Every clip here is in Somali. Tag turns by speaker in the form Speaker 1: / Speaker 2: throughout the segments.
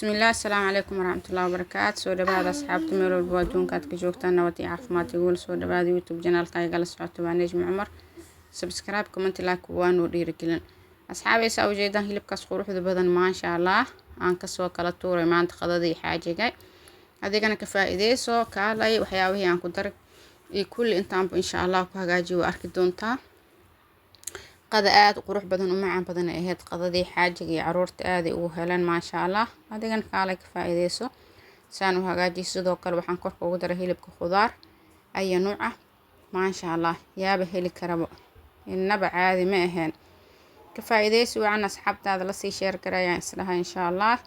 Speaker 1: Bismillaah, asalaamu calaykum waraxmatullaahi wabarakaatu. Soo dhawaada asxaabta, meel walba adduunka aad ka joogtaan, nabad iyo caafimaad iyo soo dhawaada. YouTube channelka igala socoto waa Nejmi Cumar. Subscribe, comment, like waa noo dhiirigelin. Asxaabaysa, ujeedaan hilibkaas quruxda badan, maasha Allah, aan kasoo kala tuuray maanta qadadii xaajiga. Adigana ka faa'iideyso, kaalay. Waxyaabihii aan ku daray iyo kulli intaanba insha Allah ku hagaajiyo, waa arki doontaa. Qada aada u qurux badan, u macaan badan ay ahayd qadadii xaajiga iyo caruurta, aaday ugu heleen, maasha Allah. Adigana kaalay, ka faa'iideyso saan u hagaajiyo. Sidoo kale waxaan korka ugu daray hilibka khudaar aya nuuc ah, maasha Allah, yaaba heli karaba, innaba caadi ma ahayn. Ka faa'iideysi wacan, asxaabtaada lasii share garayaan isdhaha insha Allah.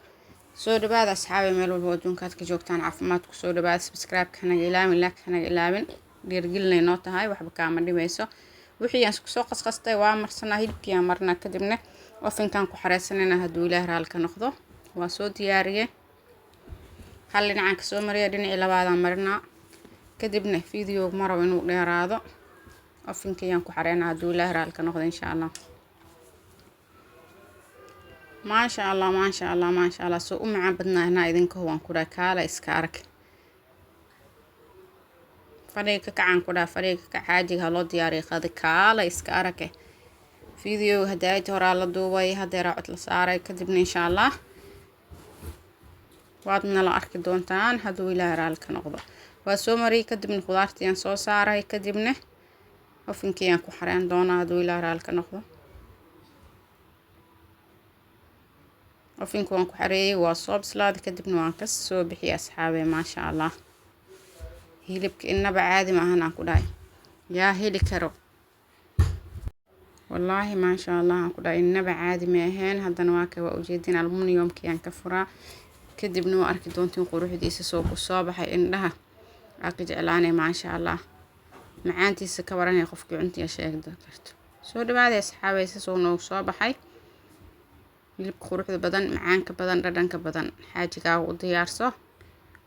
Speaker 1: Soo dhawaada asxaabi, meel walba adduunka aad ka joogtaan, caafimaad ku soo dhawaada. Subscribe hanaga ilaawin, like hanaga ilaawin, dhiirgelinay noo tahay, waxba kaama dhimayso. Wixii aan isku soo qasqastay waa marsanaa, hilibkii aan marnaa, kadibna ovenkaan ku xareysanayna hadduu Ilaah raali ka noqdo. Waa soo diyaariyey, hal dhinacaan kasoo mariya, dhinacii labaadaan marinaa, kadibna video ma rabo inuu dheeraado, ovenkayaan ku xareynaa hadduu Ilaah raali ka noqdo insha Allah. Maasha Allah, maasha Allah, maasha Allah, soo u macaan badnaa inaa idinka waan ku dhahay. Kaala iska arag, fadhiga ka kacaan ku dhaha, fadhiga ka kac, xaajiga ha loo diyaariyo qadi, kaala iska arage. Video hadaayta horaa la duubay, hadeeraa cod la saaray, kadibna insha Allah waad nala arki doontaan hadduu Ilaahay raali ka noqdo. Waa soo mariyay, kadibna khudaartiiyaan soo saaray, kadibna ovenkiiyaan ku xareyn doonaa hadduu Ilaahay raali ka noqdo. Ovenka waan ku xareeyey, waa soo bislaaday, kadibna waan ka soo bixiyay asxaabey, maasha Allah. Hilibka inaba caadi maahan aan ku dhahay, yaa heli karo? Wallaahi maasha Allah aan ku dhahay, inaba caadi ma ahayn. Haddana waa ka, waa ujeedin, aluminiumkii aan ka furaa, kadibna waa arki doontiin quruxdiisa soo ku soo baxay, indhaha aa ka jeclaanay, maasha Allah. Macaantiisa ka waranaya qofkii cuntiya sheegi karto. Soo dhawaaday asxaabaysa, soo noogu soo baxay hilibka quruxda badan, macaanka badan, dhadhanka badan. Xaajigaaga u diyaarso.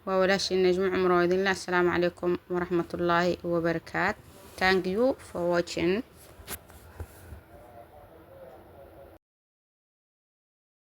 Speaker 1: Waa walaashii Najmo Cumar oo idinle, assalaamu calaykum waraxmatullaahi wabarakaat. Thank you for watching.